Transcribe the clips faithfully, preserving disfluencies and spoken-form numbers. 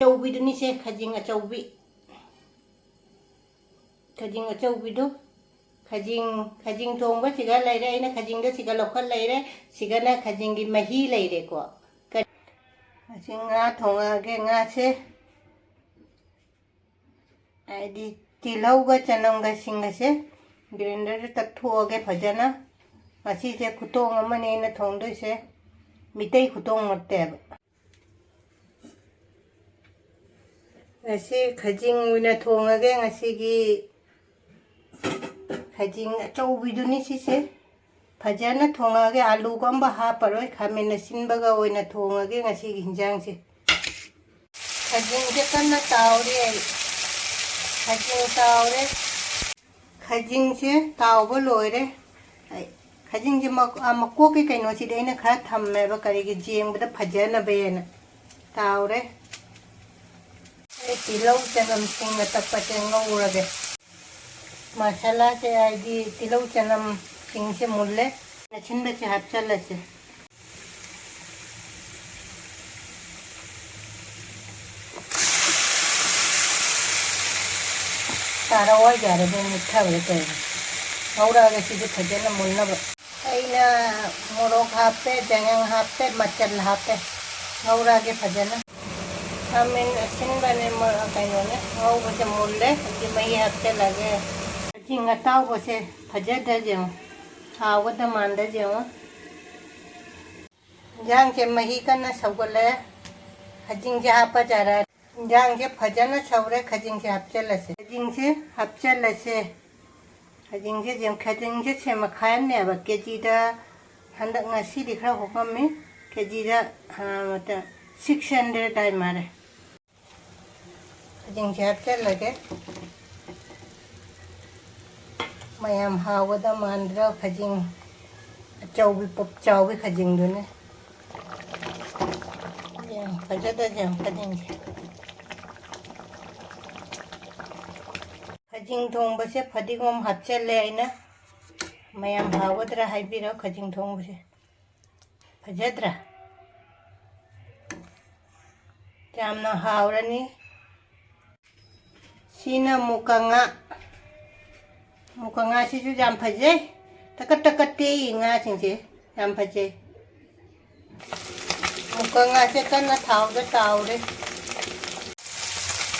ꯑꯆꯧꯕꯤꯗꯨꯅꯤꯁꯦ, ꯈꯖꯤꯡ ꯑꯆꯧꯕꯤ꯫ ꯈꯖꯤꯡ ꯑꯆꯧꯕꯤꯗꯨ, ꯈꯖꯤꯡ, ꯈꯖꯤꯡ ꯊꯣꯡꯕ ꯁꯤꯒ ꯂꯩꯔꯦ꯫ ꯑꯩꯅ ꯈꯖꯤꯡꯗ ꯁꯤꯒ ꯂꯧꯈꯠ ꯂꯩꯔꯦ꯫ ꯁꯤꯒꯅ ꯈꯖꯤꯡꯒꯤ ꯃꯍꯤ ꯂꯩꯔꯦꯀꯣ꯫ ꯀ-, ꯑꯁꯤ ꯉꯥ ꯊꯣꯡꯉꯛꯑꯒꯦ꯫ ꯉꯥꯁꯦ, ꯍꯥꯏꯗꯤ, ꯇꯤꯜꯍꯧꯒ ꯆꯅꯝꯒ ꯁꯤꯡꯒꯁꯦ ꯒ꯭ꯔꯥꯏꯟꯗꯔꯗ ꯇꯛꯊꯣꯛꯑꯒꯦ ꯐꯖꯅ꯫ ꯉꯁꯤꯁꯦ ꯈꯨꯊꯣꯡ ꯑꯃꯅꯦ ꯑꯩꯅ ꯊꯣꯡꯗꯣꯏꯁꯦ, ꯃꯤꯇꯩ ꯈꯨꯊꯣꯡ ꯅꯠꯇꯦꯕ꯫ ꯉꯁꯤ ꯈꯖꯤꯡ ꯑꯣꯏꯅ ꯊꯣꯡꯉꯒꯦ꯫ ꯉꯁꯤꯒꯤ ꯈꯖꯤꯡ ꯑꯆꯧꯕꯤꯗꯨꯅꯤ ꯁꯤꯁꯦ꯫ ꯐꯖꯅ ꯊꯣꯡꯉꯒꯦ꯫ ꯑꯂꯨꯒ ꯑꯝꯕ ꯍꯥꯞꯄꯔꯣꯏ, ꯈꯥꯃꯦꯟ ꯑꯁꯤꯟꯕꯒ ꯑꯣꯏꯅ ꯊꯣꯡꯉꯒꯦ ꯉꯁꯤꯒꯤ ꯍꯤꯟꯖꯥꯡꯁꯦ꯫ ꯈꯖꯤꯡꯁꯦ ꯀꯟꯅ ꯇꯥꯎꯔꯤ ꯑꯩ꯫ ꯈꯖꯤꯡ ꯇꯥꯎꯔꯦ꯫ ꯈꯖꯤꯡꯁꯦ ꯇꯥꯎꯕ ꯂꯣꯏꯔꯦ꯫ ꯑꯩ ꯈꯖꯤꯡꯁꯦ ꯃꯛ-, ꯑ, ꯃꯀꯣꯛꯀꯤ ꯀꯩꯅꯣꯁꯤꯗꯤ ꯑꯩꯅ ꯈꯔ ꯊꯝꯃꯦꯕ, ꯀꯔꯤꯒꯤ, ꯌꯦꯡꯕꯗ ꯐꯖꯅꯕꯅ꯫ ꯇꯥꯎꯔꯦ꯫ ꯑꯩ ꯇꯤꯜꯍꯧ ꯆꯅꯝ ꯁꯤꯡ ꯑꯇꯛꯄꯁꯦ ꯉꯧꯔꯒꯦ꯫ ꯃꯁꯥꯂꯥꯁꯦ, ꯍꯥꯏꯗꯤ ꯇꯤꯜꯍꯧ ꯆꯅꯝ ꯁꯤꯡꯁꯦ ꯃꯨꯜꯂꯦ꯫ ꯑꯁꯤꯟꯕꯁꯦ ꯍꯥꯞꯆꯜꯂꯁꯦ꯫ ꯇꯥꯔꯛꯑꯣ ꯍꯥꯏꯁꯦ, ꯑꯗꯨꯝ ꯃꯨꯠꯊꯕꯗ ꯇꯧꯔꯦ꯫ ꯉꯧꯔꯛꯑꯒꯦ ꯁꯤꯁꯦ ꯐꯖꯅ ꯃꯨꯟꯅꯕ꯫ ꯑꯩꯅ ꯃꯣꯔꯣꯛ ꯍꯥꯞꯄꯦ, ꯆꯉꯥꯡ ꯍꯥꯞꯄꯦ, ꯃꯆꯜ ꯍꯥꯞꯄꯦ꯫ ꯉꯧꯔꯛꯑꯒꯦ ꯐꯖꯅ꯫ ꯈꯥꯃꯦꯟ ꯑꯁꯤꯟꯕꯅꯦ, ꯃ-, ꯀꯩꯅꯣꯅꯦ, ꯉꯧꯕꯁꯦ ꯃꯨꯜꯂꯦ꯫ ꯍꯧꯖꯤꯛ ꯃꯍꯤ ꯍꯥꯞꯆꯜꯂꯒꯦ꯫ ꯈꯖꯤꯡ ꯑꯇꯥꯎꯕꯁꯦ ꯐꯖꯗ꯭ꯔꯥ ꯌꯦꯡꯉꯣ꯫ ꯍꯥꯎꯒꯗ ꯃꯥꯟꯗ ꯌꯦꯡꯉꯣ꯫ ꯏꯟꯖꯥꯡꯁꯦ ꯃꯍꯤ ꯀꯟꯅ ꯁꯧꯒꯠꯂꯦ꯫ ꯈꯖꯤꯡꯁꯦ ꯍꯥꯞꯄ ꯌꯥꯔꯦ꯫ ꯏꯟꯖꯥꯡꯁꯦ ꯐꯖꯅ ꯁꯧꯔꯦ꯫ ꯈꯖꯤꯡꯁꯦ ꯍꯥꯞꯆꯜꯂꯁꯦ꯫ ꯈꯖꯤꯡꯁꯦ ꯍꯥꯞꯆꯜꯂꯁꯦ꯫ ꯈꯖꯤꯡꯁꯦ ꯌꯦꯡ-, ꯈꯖꯤꯡꯁꯦ ꯁꯦ ꯃꯈꯥꯏ ꯑꯃꯅꯦꯕ꯫ ꯀꯦꯖꯤꯗ ꯍꯟꯗꯛ ꯉꯁꯤꯗꯤ ꯈꯔ ꯍꯣꯡꯉꯝꯃꯤ꯫ ꯀꯦꯖꯤꯗ, ꯑ, ꯃꯇ-, ꯁꯤꯛꯁ ꯍꯟꯗ꯭ꯔꯦꯠ ꯑꯗꯥꯏ ꯃꯥꯜꯂꯦ꯫ ꯈꯖꯤꯡꯁꯦ ꯍꯥꯞꯆꯜꯂꯒꯦ꯫ ꯃꯌꯥꯝ ꯍꯥꯎꯒꯗ ꯃꯥꯟꯗ꯭ꯔꯣ? ꯈꯖꯤꯡ ꯑꯆꯧꯕꯤ, ꯄꯨꯛ ꯆꯥꯎꯕꯤ ꯈꯖꯤꯡꯗꯨꯅꯦ꯫ ꯌꯥꯝ ꯐꯖꯗ ꯌꯥꯝ ꯈꯖꯤꯡꯁꯦ꯫ ꯈꯖꯤꯡ ꯊꯣꯡꯕꯁꯦ ꯐꯗꯤꯒꯣꯝ ꯍꯥꯞꯆꯜꯂꯦ ꯑꯩꯅ꯫ ꯃꯌꯥꯝ ꯍꯥꯎꯒꯗ꯭ꯔꯥ ꯍꯥꯏꯕꯤꯔꯣ, ꯈꯖꯤꯡ ꯊꯣꯡꯕꯁꯦ꯫ ꯐꯖꯗ꯭ꯔꯥ? ꯌꯥꯝꯅ ꯍꯥꯎꯔꯅꯤ꯫ ꯁꯤꯅ ꯃꯨꯀ ꯉꯥ꯫ ꯃꯨꯀ ꯉꯥꯁꯤꯁꯨ ꯌꯥꯝ ꯐꯖꯩ꯫ ꯇꯀꯠ ꯇꯀꯠ ꯇꯦꯛꯏ ꯉꯥꯁꯤꯡꯁꯦ꯫ ꯌꯥꯝ ꯐꯖꯩ꯫ ꯃꯨꯀ ꯉꯥꯁꯦ ꯀꯟꯅ ꯊꯥꯎꯗ ꯇꯥꯎꯔꯦ꯫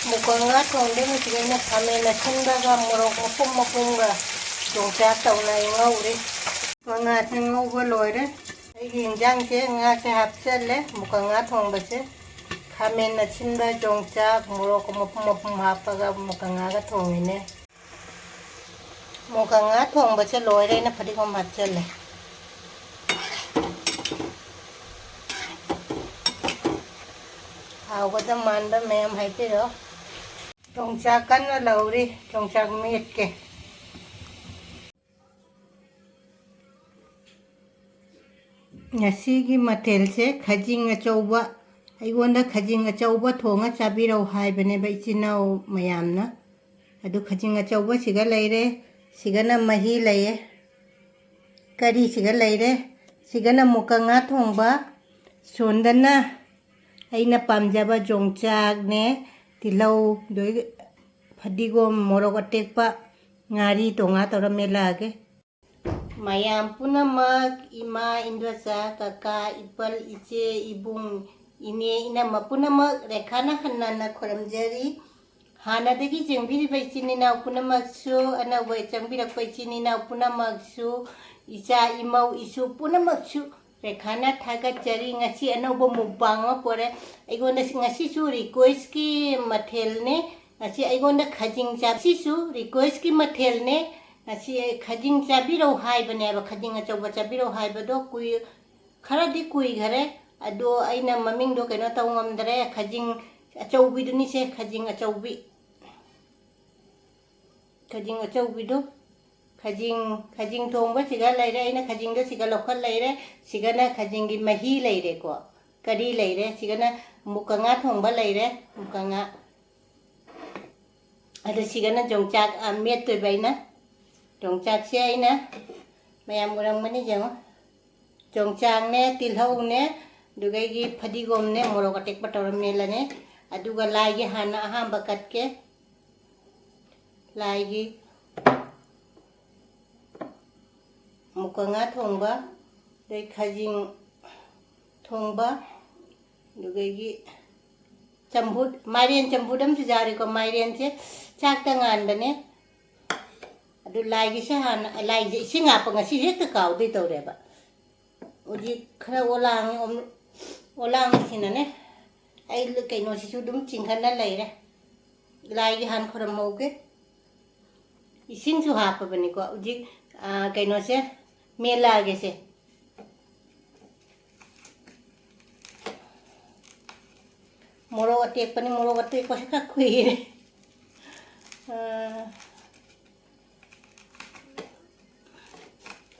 ꯃꯨꯀ ꯉꯥ ꯊꯣꯡꯗꯣꯏꯅꯤ꯫ ꯁꯤꯗ ꯑꯩꯅ ꯈꯥꯃꯦꯟ ꯑꯁꯤꯟꯕꯒ ꯃꯣꯔꯣꯛ ꯃꯄꯨꯝ ꯃꯄꯨꯝꯒ ꯌꯣꯡꯆꯥꯛ ꯇꯧꯅ ꯑꯩ ꯉꯧꯔꯦ꯫ ꯉꯥꯁꯦ ꯉꯧꯕ ꯂꯣꯏꯔꯦ꯫ ꯑꯩꯒꯤ ꯏꯟꯖꯥꯡꯁꯦ ꯉꯥꯁꯦ ꯍꯥꯞꯆꯜꯂꯦ꯫ ꯃꯨꯀ ꯉꯥ ꯊꯣꯡꯕꯁꯦ ꯈꯥꯃꯦꯟ ꯑꯁꯤꯟꯕ, ꯌꯣꯡꯆꯥꯛ, ꯃꯣꯔꯣꯛ ꯃꯄꯨꯝ ꯃꯄꯨꯝ ꯍꯥꯞꯄꯒ ꯃꯨꯀ ꯉꯥꯒ ꯊꯣꯡꯉꯤꯅꯦ꯫ ꯃꯨꯀ ꯉꯥ ꯊꯣꯡꯕꯁꯦ ꯂꯣꯏꯔꯦ꯫ ꯑꯩꯅ ꯐꯗꯤꯒꯣꯝ ꯍꯥꯞꯆꯜꯂꯦ꯫ ꯍꯥꯎꯒꯗ ꯃꯥꯟꯕ ꯃꯌꯥꯝ ꯍꯥꯏꯕꯤꯔꯣ꯫ ꯌꯣꯡꯆꯥꯛ ꯀꯟꯅ ꯂꯧꯔꯤ꯫ ꯌꯣꯡꯆꯥꯛ ꯃꯦꯠꯀꯦ꯫ ꯉꯁꯤꯒꯤ ꯃꯊꯦꯜꯁꯦ ꯈꯖꯤꯡ ꯑꯆꯧꯕ꯫ ꯑꯩꯉꯣꯟꯗ ꯈꯖꯤꯡ ꯑꯆꯧꯕ ꯊꯣꯡꯉ ꯆꯥꯕꯤꯔꯛꯎ ꯍꯥꯏꯕꯅꯦꯕ ꯏꯆꯤꯟ ꯏꯅꯥꯎ ꯃꯌꯥꯝꯅ꯫ ꯑꯗꯨ ꯈꯖꯤꯡ ꯑꯆꯧꯕꯁꯤꯒ ꯂꯩꯔꯦ꯫ ꯁꯤꯒꯅ ꯃꯍꯤ ꯂꯩꯌꯦ꯫ ꯀꯔꯤꯁꯤꯒ ꯂꯩꯔꯦ꯫ ꯁꯤꯒꯅ ꯃꯨꯀ ꯉꯥ ꯊꯣꯡꯕ꯫ ꯁꯣꯟꯗꯅ ꯑꯩꯅ ꯄꯥꯝꯖꯕ ꯌꯣꯡꯆꯥꯛꯅꯦ, ꯇꯤꯜꯍꯧ, ꯑꯗꯩ ꯐꯗꯤꯒꯣꯝ, ꯃꯣꯔꯣꯛ ꯑꯇꯦꯛꯄ, ꯉꯥꯔꯤ ꯇꯣꯉꯥ ꯇꯧꯔ ꯃꯦꯠꯂꯛꯑꯒꯦ꯫ ꯃꯌꯥꯝ ꯄꯨꯝꯅꯃꯛ, ꯏꯃꯥ, ꯏꯟꯗꯣꯆꯥ, ꯀꯀꯥ, ꯏꯄꯜ, ꯏꯆꯦ, ꯏꯕꯨꯡ, ꯏꯅꯦ, ꯏꯅꯝꯃ ꯄꯨꯝꯅꯃꯛ ꯔꯦꯈꯥꯅ ꯍꯟꯅ ꯍꯟꯅ ꯈꯨꯔꯨꯝꯖꯔꯤ꯫ ꯍꯥꯟꯅꯗꯒꯤ ꯌꯦꯡꯕꯤꯔꯤꯕ ꯏꯆꯤꯟ ꯏꯅꯥꯎ ꯄꯨꯝꯅꯃꯛꯁꯨ, ꯑꯅꯧꯕ ꯆꯪꯕꯤꯔꯛꯄ ꯏꯆꯤꯟ ꯏꯅꯥꯎ ꯄꯨꯝꯅꯃꯛꯁꯨ, ꯏꯆꯥ, ꯏꯃꯧ, ꯏꯁꯨ ꯄꯨꯝꯅꯃꯛꯁꯨ ꯔꯦꯈꯥꯅ ꯊꯥꯒꯠꯆꯔꯤ꯫ ꯉꯁꯤ ꯑꯅꯧꯕ ꯃꯨꯛꯕꯥꯡ ꯑꯃ ꯄꯣꯔꯦ꯫ ꯑꯩꯉꯣꯟꯗ ꯉꯁꯤꯁꯨ ꯔꯤꯀ꯭ꯋꯦꯁꯀꯤ ꯃꯊꯦꯜꯅꯦ꯫ ꯉꯁꯤ ꯑꯩꯉꯣꯟꯗ ꯈꯖꯤꯡ ꯆꯥ-, ꯁꯤꯁꯨ ꯔꯤꯀ꯭ꯋꯦꯁꯀꯤ ꯃꯊꯦꯜꯅꯦ꯫ ꯉꯁꯤ ꯑꯩ ꯈꯖꯤꯡ ꯆꯥꯕꯤꯔꯧ ꯍꯥꯏꯕꯅꯦꯕ, ꯈꯖꯤꯡ ꯑꯆꯧꯕ ꯆꯥꯕꯤꯔꯧ ꯍꯥꯏꯕꯗꯣ ꯀꯨꯏ-, ꯈꯔꯗꯤ ꯀꯨꯏꯈꯔꯦ꯫ ꯑꯗꯣ ꯑꯩꯅ ꯃꯃꯤꯡꯗꯣ ꯀꯩꯅꯣ ꯇꯧ ꯉꯝꯗ꯭ꯔꯦ꯫ ꯈꯖꯤꯡ ꯑꯆꯧꯕꯤꯗꯨꯅꯤꯁꯦ, ꯈꯖꯤꯡ ꯑꯆꯧꯕꯤ꯫ ꯈꯖꯤꯡ ꯑꯆꯧꯕꯤꯗꯣ, ꯈꯖꯤꯡ, ꯈꯖꯤꯡ ꯊꯣꯡꯕ ꯁꯤꯒ ꯂꯩꯔꯦ꯫ ꯑꯩꯅ ꯈꯖꯤꯡꯗꯣ ꯁꯤꯒ ꯂꯧꯈꯠ ꯂꯩꯔꯦ꯫ ꯁꯤꯒꯅ ꯈꯖꯤꯡꯒꯤ ꯃꯍꯤ ꯂꯩꯔꯦꯀꯣ, ꯀꯔꯤ ꯂꯩꯔꯦ꯫ ꯁꯤꯒꯅ ꯃꯨꯀ ꯉꯥ ꯊꯣꯡꯕ ꯂꯩꯔꯦ, ꯃꯨꯀ ꯉꯥ꯫ ꯑꯗꯣ ꯁꯤꯒꯅ ꯌꯣꯡꯆꯥꯛ, ꯑ, ꯃꯦꯠꯇꯣꯏꯕ ꯑꯩꯅ꯫ ꯌꯣꯡꯆꯥꯛꯁꯦ ꯑꯩꯅ, ꯃꯌꯥꯝ ꯎꯔꯝꯒꯅꯤ ꯌꯦꯡꯉꯣ꯫ ꯌꯣꯡꯆꯥꯛꯅꯦ, ꯇꯤꯜꯍꯧꯅꯦ, ꯑꯗꯨꯒ ꯑꯩꯒꯤ ꯐꯗꯤꯒꯣꯝꯅꯦ, ꯃꯣꯔꯣꯛ ꯑꯇꯦꯛꯄ ꯇꯧꯔ ꯃꯦꯠꯂꯅꯤ꯫ ꯑꯗꯨꯒ ꯂꯥꯏꯒꯤ ꯍꯥꯟꯅ ꯑꯍꯥꯟꯕ ꯀꯠꯀꯦ꯫ ꯂꯥꯏꯒꯤ ꯃꯨꯀ ꯉꯥ ꯊꯣꯡꯕ, ꯑꯗꯩ ꯈꯖꯤꯡ ꯊꯣꯡꯕ, ꯑꯗꯨꯗꯒꯤ ꯆꯝꯐꯨꯠ, ꯃꯥꯏꯔꯦꯟ ꯆꯝꯐꯨꯠ ꯑꯃꯁꯨ ꯌꯥꯎꯔꯦꯀꯣ꯫ ꯃꯥꯏꯔꯦꯟꯁꯦ ꯆꯥꯛꯇ ꯉꯥꯟꯕꯅꯦ꯫ ꯑꯗꯨ ꯂꯥꯏꯒꯤꯁꯦ ꯍꯥꯟꯅ, ꯂꯥꯏꯒꯤꯁꯦ ꯏꯁꯤꯡ ꯍꯥꯞꯄ ꯉꯁꯤꯁꯦ ꯍꯦꯛꯇ ꯀꯥꯎꯗꯣꯏ ꯇꯧꯔꯦꯕ꯫ ꯍꯧꯖꯤꯛ ꯈꯔ ꯑꯣꯂꯥꯡꯉꯤ, ꯑꯣꯝ-, ꯑꯣꯂꯥꯡꯕꯁꯤꯅꯅꯦ ꯑꯩ ꯀꯩꯅꯣꯁꯤꯁꯨ ꯑꯗꯨꯝ ꯆꯤꯡꯈꯠꯅ ꯂꯩꯔꯦ꯫ ꯂꯥꯏꯒꯤ ꯍꯥꯟꯅ ꯈꯨꯔꯨꯝꯍꯧꯒꯦ꯫ ꯏꯁꯤꯡꯁꯨ ꯍꯥꯞꯄꯕꯅꯤꯀꯣ꯫ ꯍꯧꯖꯤꯛ, ꯑ, ꯀꯩꯅꯣꯁꯦ ꯃꯦꯠꯂꯛꯑꯒꯦꯁꯦ꯫ ꯃꯣꯔꯣꯛ ꯑꯇꯦꯛꯄꯅꯤ, ꯃꯣꯔꯣꯛ ꯑꯇꯦꯛꯄꯁꯦ ꯈꯔ ꯈꯨꯏꯔꯦ꯫ ꯑ,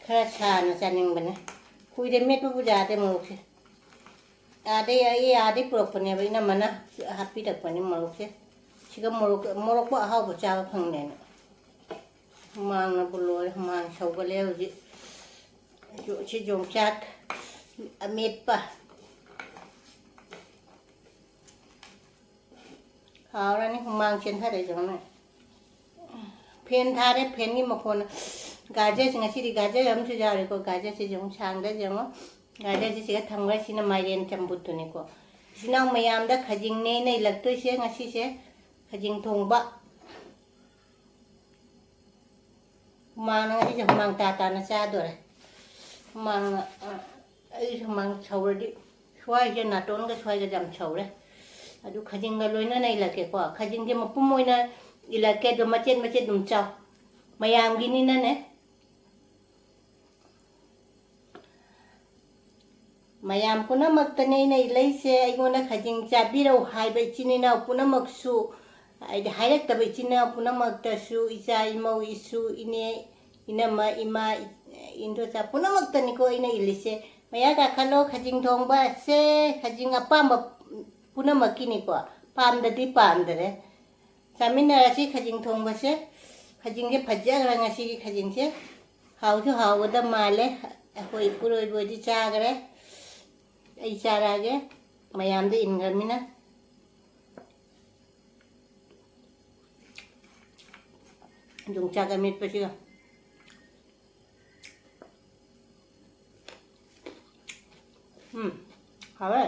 ꯈꯔ ꯁꯥꯅ ꯆꯥꯅꯤꯡꯕꯅꯦ꯫ ꯀꯨꯏꯔꯦ ꯃꯦꯠꯄꯕꯨ ꯌꯥꯗꯦ ꯃꯣꯔꯣꯛꯁꯦ꯫ ꯑꯥꯗꯩ, ꯑꯩ ꯑꯥꯗꯩ ꯄꯨꯔꯛꯄꯅꯦꯕ, ꯏꯅꯝꯃꯅ ꯍꯥꯞꯄꯤꯔꯛꯄꯅꯦ ꯃꯣꯔꯣꯛꯁꯦ꯫ ꯁꯤꯒ ꯃꯣꯔꯣꯛ, ꯃꯣꯔꯣꯛꯄꯨ ꯑꯍꯥꯎꯕ ꯆꯥꯕ ꯐꯪꯗꯦꯅ꯫ ꯍꯨꯃꯥꯡꯅꯕꯨ ꯂꯣꯏꯔꯦ, ꯍꯨꯃꯥꯡ ꯁꯧꯒꯠꯂꯦ ꯍꯧꯖꯤꯛ꯫ ꯁꯤ ꯌꯣꯡꯆꯥꯛ ꯑꯃꯦꯠꯄ꯫ ꯍꯥꯎꯔꯅꯤ, ꯍꯨꯃꯥꯡ ꯆꯦꯟꯊꯔꯛꯏꯁꯦ ꯌꯦꯡꯉꯨꯅꯦ꯫ ꯐꯦꯟ ꯊꯥꯔꯦ, ꯐꯦꯟꯒꯤ ꯃꯈꯣꯟꯅ꯫ ꯒꯥꯖꯔꯁꯦ ꯉꯁꯤꯗꯤ ꯒꯥꯖꯔ ꯑꯃꯁꯨ ꯌꯥꯎꯔꯦꯀꯣ꯫ ꯒꯥꯖꯔꯁꯦ ꯌꯦꯡꯉꯨ, ꯁꯥꯡꯗꯁꯦ ꯌꯦꯡꯉꯨ꯫ ꯒꯥꯖꯔꯁꯦ ꯁꯤꯒ ꯊꯝꯈ꯭ꯔꯦ꯫ ꯁꯤꯅ ꯃꯥꯏꯔꯦꯟ ꯆꯝꯐꯨꯠꯇꯨꯅꯤꯀꯣ꯫ ꯏꯆꯤꯟ ꯏꯅꯥꯎ ꯃꯌꯥꯝꯗ ꯈꯖꯤꯡꯅꯦ ꯑꯩꯅ ꯏꯜꯂꯛꯇꯣꯏꯁꯦ ꯉꯁꯤꯁꯦ꯫ ꯈꯖꯤꯡ ꯊꯣꯡꯕ꯫ ꯍꯨꯃꯥꯡꯅ ꯉꯁꯤꯁꯦ ꯍꯨꯃꯥꯡ ꯇꯥ ꯇꯥꯅ ꯆꯥꯗꯣꯔꯦ꯫ ꯍꯨꯃꯥꯡꯅ, ꯑ, ꯑꯩ ꯍꯨꯃꯥꯡ ꯁꯧꯔꯗꯤ ꯁ꯭ꯋꯥꯏꯁꯦ, ꯅꯥꯇꯣꯟꯒ ꯁ꯭ꯋꯥꯏꯒꯁꯦ ꯌꯥꯝ ꯁꯧꯔꯦ꯫ ꯑꯗꯨ ꯈꯖꯤꯡꯒ ꯂꯣꯏꯅꯅ ꯏꯜꯂꯛꯀꯦꯀꯣ꯫ ꯈꯖꯤꯡꯁꯦ ꯃꯄꯨꯝ ꯑꯣꯏꯅ ꯏꯜꯂꯛꯀꯦ, ꯑꯗꯣ ꯃꯆꯦꯠ ꯃꯆꯦꯠ ꯑꯗꯨꯝ ꯆꯥꯎ꯫ ꯃꯌꯥꯝꯒꯤꯅꯤꯅꯅꯦ꯫ ꯃꯌꯥꯝ ꯄꯨꯝꯅꯃꯛꯇꯅꯦ ꯑꯩꯅ ꯏꯜꯂꯛꯏꯁꯦ꯫ ꯑꯩꯉꯣꯟꯗ ꯈꯖꯤꯡ ꯆꯥꯕꯤꯔꯧ ꯍꯥꯏꯕ ꯏꯆꯤꯟ ꯏꯅꯥꯎ ꯄꯨꯝꯅꯃꯛꯁꯨ, ꯍꯥꯏꯗꯤ ꯍꯥꯏꯔꯛꯇꯕ ꯏꯆꯤꯟ ꯏꯅꯥꯎ ꯄꯨꯝꯅꯃꯛꯇꯁꯨ, ꯏꯆꯥ, ꯏꯃꯧ, ꯏꯁꯨ, ꯏꯅꯦ, ꯏꯅꯝꯃ, ꯏꯃꯥ, ꯏ-, ꯏꯟꯗꯣꯆꯥ ꯄꯨꯝꯅꯃꯛꯇꯅꯤꯀꯣ ꯑꯩꯅ ꯏꯜꯂꯤꯁꯦ꯫ ꯃꯌꯥ ꯀꯥꯈꯠꯂꯣ, ꯈꯖꯤꯡ ꯊꯣꯡꯕ ꯑꯁꯦ ꯈꯖꯤꯡ ꯑꯄꯥꯝꯕ ꯄꯨꯝꯅꯃꯛꯀꯤꯅꯤꯀꯣ꯫ ꯄꯥꯝꯗꯗꯤ ꯄꯥꯝꯗꯔꯦ꯫ ꯆꯥꯃꯤꯟꯅꯔꯁꯤ ꯈꯖꯤꯡ ꯊꯣꯡꯕꯁꯦ꯫ ꯈꯖꯤꯡꯁꯦ ꯐꯖꯈ꯭ꯔꯦ ꯉꯁꯤꯒꯤ ꯈꯖꯤꯡꯁꯦ꯫ ꯍꯥꯎꯁꯨ ꯍꯥꯎꯒꯗꯕ ꯃꯥꯜꯂꯦ꯫ ꯑꯩꯈꯣꯏ ꯏꯄꯨꯔꯣꯏꯕꯣꯏꯗꯤ ꯆꯥꯈ꯭ꯔꯦ꯫ ꯑꯩ ꯆꯥꯔꯛꯑꯒꯦ, ꯃꯌꯥꯝꯗ ꯏꯟꯈ꯭ꯔꯃꯤꯅ꯫ ꯌꯣꯡꯆꯥꯛ ꯑꯃꯦꯠꯄꯁꯤꯒ꯫ ꯎꯝ, ꯍꯥꯎꯋꯦ꯫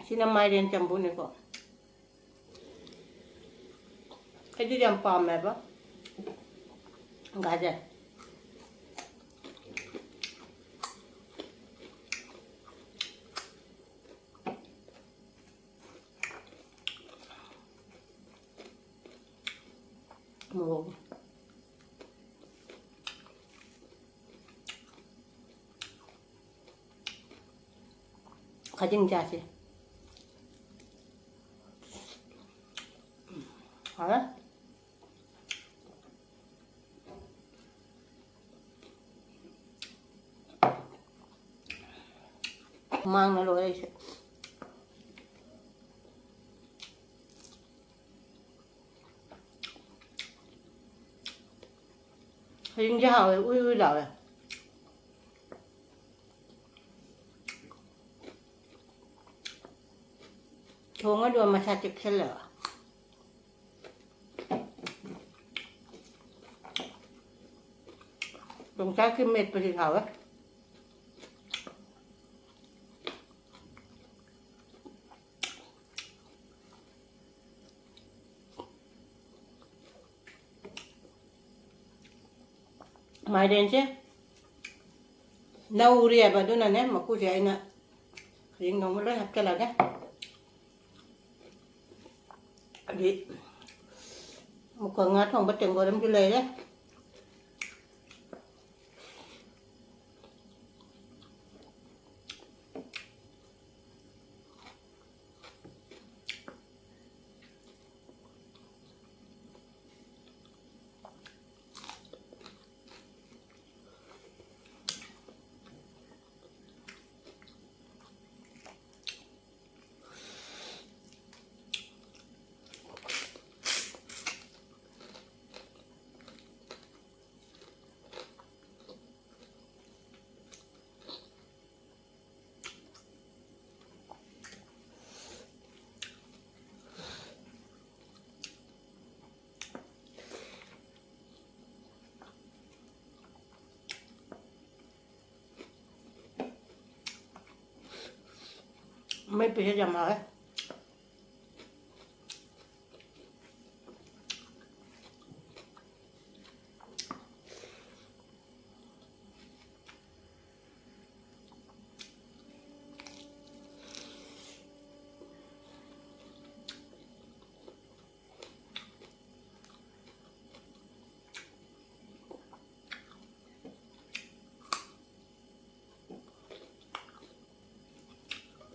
ꯁꯤꯅ ꯃꯥꯏꯔꯦꯟ ꯆꯝꯐꯨꯠꯅꯤꯀꯣ꯫ ꯑꯩꯗꯤ ꯌꯥꯝ ꯄꯥꯝꯃꯦꯕ ꯒꯥꯖꯔ꯫ ꯃꯣꯔꯣꯛ꯫ ꯈꯖꯤꯡ ꯆꯥꯁꯦ꯫ ꯍꯥꯎꯔꯦ꯫ ꯍꯨꯃꯥꯡꯅ ꯂꯣꯏꯔꯦ ꯑꯩꯁꯦ꯫ ꯈꯖꯤꯡꯁꯦ ꯍꯥꯎꯋꯦ, ꯎꯏ ꯎꯏ ꯂꯥꯎꯋꯦ꯫ ꯊꯣꯡꯉꯗꯨ ꯃꯁꯥ ꯆꯦꯛꯁꯤꯜꯂꯦꯕ꯫ ꯌꯣꯡꯆꯥꯛꯀꯤ ꯃꯦꯠꯄꯁꯤ ꯍꯥꯎꯋꯦ꯫ ꯃꯥꯏꯔꯦꯟꯁꯦ ꯅꯧꯔꯤꯑꯕ, ꯑꯗꯨꯅꯅꯦ ꯃꯀꯨꯁꯦ ꯑꯩꯅ ꯍꯌꯦꯡ ꯅꯣꯡꯃ ꯂꯣꯏ ꯍꯥꯞꯆꯤꯜꯂꯒꯦ꯫ ꯑꯗꯩ ꯑꯃꯨꯛꯀ ꯉꯥ ꯊꯣꯡꯕ ꯇꯦꯡꯀꯣꯠ ꯑꯃꯁꯨ ꯂꯩꯔꯦ꯫ ꯃꯩ ꯄꯤꯔꯦ ꯌꯥꯝ ꯍꯥꯎꯋꯦ꯫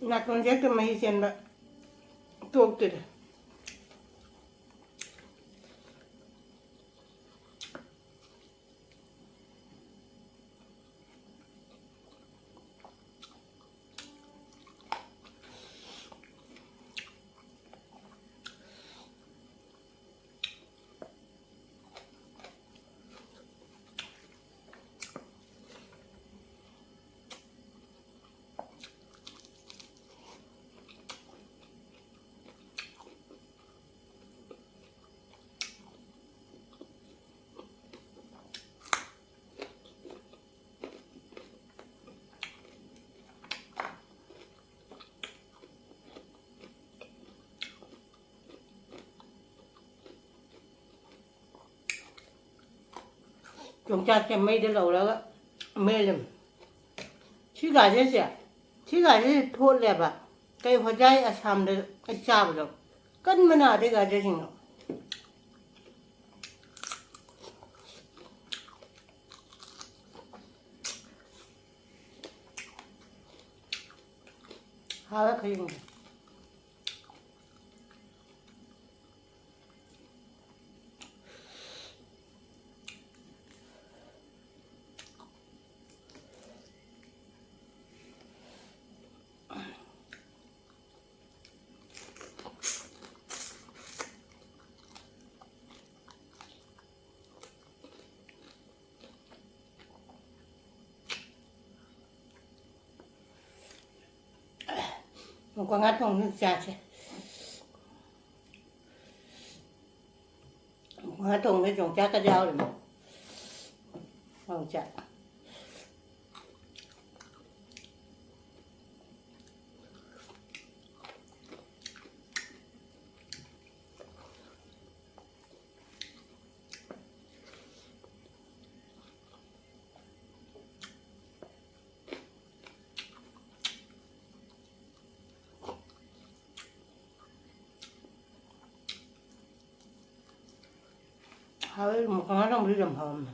ꯅꯥꯇꯣꯟꯁꯦ ꯍꯦꯛꯇ ꯃꯍꯤ ꯆꯦꯟꯕ ꯇꯣꯛꯇꯦꯗ꯫ ꯌꯣꯡꯆꯥꯛꯁꯦ ꯃꯩꯗ ꯂꯧꯔꯒ ꯃꯦꯠꯂꯦ꯫ ꯁꯤ ꯒꯥꯖꯔꯁꯦ, ꯁꯤ ꯒꯥꯖꯔꯁꯦ ꯊꯣꯠꯂꯦꯕ꯫ ꯀꯩ ꯍꯣꯖꯥꯏ ꯑꯁꯥꯝꯗ ꯑꯩ ꯆꯥꯕꯗꯣ ꯀꯟꯕꯅ ꯑꯗꯩ ꯒꯥꯖꯔꯁꯤꯡꯗꯣ꯫ ꯍꯥꯎꯋꯦ ꯈꯌꯤꯡꯁꯦ꯫ ꯉꯥ ꯊꯣꯡꯕ ꯆꯥꯁꯦ꯫ ꯉꯥ ꯊꯣꯡꯕꯗ ꯌꯣꯡꯆꯥꯛꯀ ꯌꯥꯎꯔꯤꯃꯤ꯫ ꯌꯣꯡꯆꯥꯛ꯫ ꯍꯥꯎꯋꯦ, ꯃꯨꯀꯥ ꯉꯥ ꯊꯣꯡꯕꯗꯤ ꯌꯥꯝ ꯍꯥꯎꯔꯝꯃꯦ꯫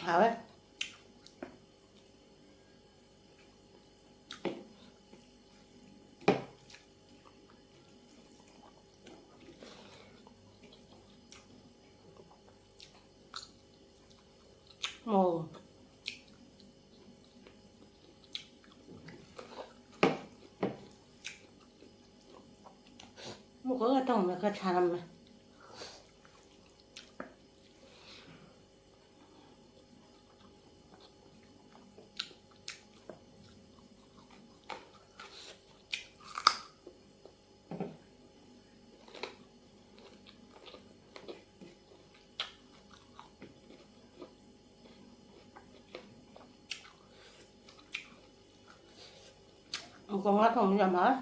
ꯍꯥꯎꯋꯦ꯫ ꯑꯣ꯫ ꯃꯨꯛꯀ ꯇꯧꯅ ꯈꯔ ꯊꯥꯔꯝꯃꯦ꯫ ꯃꯨꯛꯀ ꯉꯥ ꯊꯣꯡꯕ ꯌꯥꯝ ꯍꯥꯎꯋꯦ꯫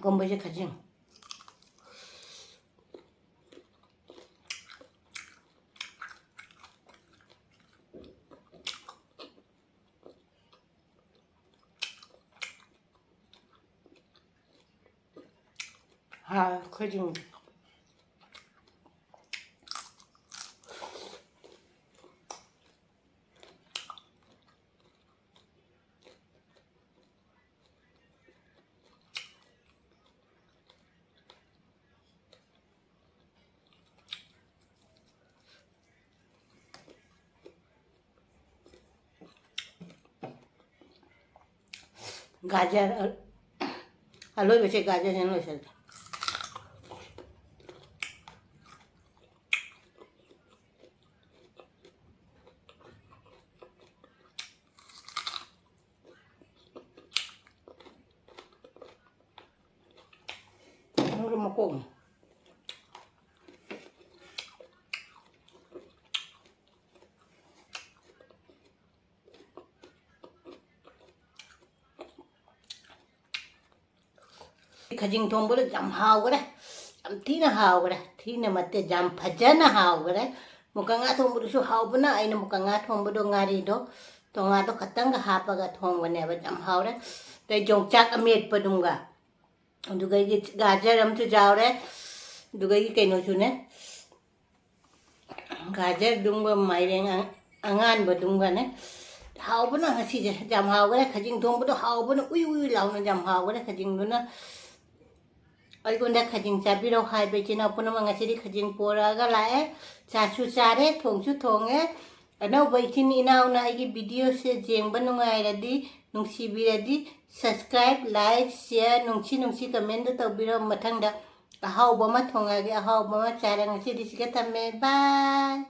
ꯀꯨꯝꯕꯁꯦ ꯈꯖꯤꯡ꯫ ꯍꯥ, ꯈꯖꯤꯡ꯫ ꯒꯥꯖꯔ, ꯑ-, ꯑꯂꯣꯏꯕꯁꯦ ꯒꯥꯖꯔꯁꯤꯅ ꯂꯣꯏꯁꯤꯜꯂꯦ꯫ ꯃꯔꯨ ꯃꯀꯣꯛꯅꯤ꯫ ꯈꯖꯤꯡ ꯊꯣꯡꯕꯗꯣ ꯌꯥꯝ ꯍꯥꯎꯈ꯭ꯔꯦ, ꯌꯥꯝ ꯊꯤꯅ ꯍꯥꯎꯈ꯭ꯔꯦ, ꯊꯤꯅ ꯅꯠꯇꯦ, ꯌꯥꯝ ꯐꯖꯅ ꯍꯥꯎꯈ꯭ꯔꯦ꯫ ꯃꯨꯀ ꯉꯥ ꯊꯣꯡꯕꯗꯨꯁꯨ ꯍꯥꯎꯕꯅ, ꯑꯩꯅ ꯃꯨꯀ ꯉꯥ ꯊꯣꯡꯕꯗꯣ ꯉꯥꯔꯤꯗꯣ, ꯇꯣꯉꯥꯗꯣ ꯈꯛꯇꯪꯒ ꯍꯥꯞꯄꯒ ꯊꯣꯡꯕꯅꯦꯕ, ꯌꯥꯝ ꯍꯥꯎꯔꯦ꯫ ꯑꯗꯩ ꯌꯣꯡꯆꯥꯛ ꯑꯃꯦꯠꯄꯗꯨꯝꯒ, ꯑꯗꯨꯒ ꯑꯩꯒꯤ ꯒꯥꯖꯔ ꯑꯃꯁꯨ ꯌꯥꯎꯔꯦ, ꯑꯗꯨꯒ ꯑꯩꯒꯤ ꯀꯩꯅꯣꯁꯨꯅꯦ, ꯒꯥꯖꯔꯗꯨꯝꯒ ꯃꯥꯏꯔꯦꯟ ꯑ-, ꯑꯉꯥꯟꯕꯗꯨꯝꯒꯅꯦ꯫ ꯍꯥꯎꯕꯅ ꯉꯁꯤꯁꯦ ꯌꯥꯝ ꯍꯥꯎꯈ꯭ꯔꯦ꯫ ꯈꯖꯤꯡ ꯊꯣꯡꯕꯗꯣ ꯍꯥꯎꯕꯅ ꯎꯏ ꯎꯏ ꯂꯥꯎꯅ ꯌꯥꯝ ꯍꯥꯎꯈ꯭ꯔꯦ ꯈꯖꯤꯡꯗꯨꯅ꯫ ꯑꯩꯉꯣꯟꯗ ꯈꯖꯤꯡ ꯆꯥꯕꯤꯔꯣ ꯍꯥꯏꯕ ꯏꯆꯤꯟ ꯏꯅꯥꯎ ꯄꯨꯝꯅꯃꯛ ꯉꯁꯤꯗꯤ ꯈꯖꯤꯡ ꯄꯣꯔꯛꯑꯒ ꯂꯥꯛꯑꯦ꯫ ꯆꯥꯁꯨ ꯆꯥꯔꯦ, ꯊꯣꯡꯁꯨ ꯊꯣꯡꯉꯦ꯫ ꯑꯅꯧꯕ ꯏꯆꯤꯟ ꯏꯅꯥꯎꯅ ꯑꯩꯒꯤ videoꯁꯦ ꯌꯦꯡꯕ ꯅꯨꯡꯉꯥꯏꯔꯗꯤ, ꯅꯨꯡꯁꯤꯕꯤꯔꯗꯤ, subscribe, like, share, ꯅꯨꯡꯁꯤ ꯅꯨꯡꯁꯤ commentꯗꯨ ꯇꯧꯕꯤꯔꯣ꯫ ꯃꯊꯪꯗ ꯑꯍꯥꯎꯕ ꯑꯃ ꯊꯣꯡꯉꯒꯦ, ꯑꯍꯥꯎꯕ ꯑꯃ ꯆꯥꯔꯦ꯫ ꯉꯁꯤꯗꯤ ꯁꯤꯒ ꯊꯝꯃꯦ꯫ Bye꯫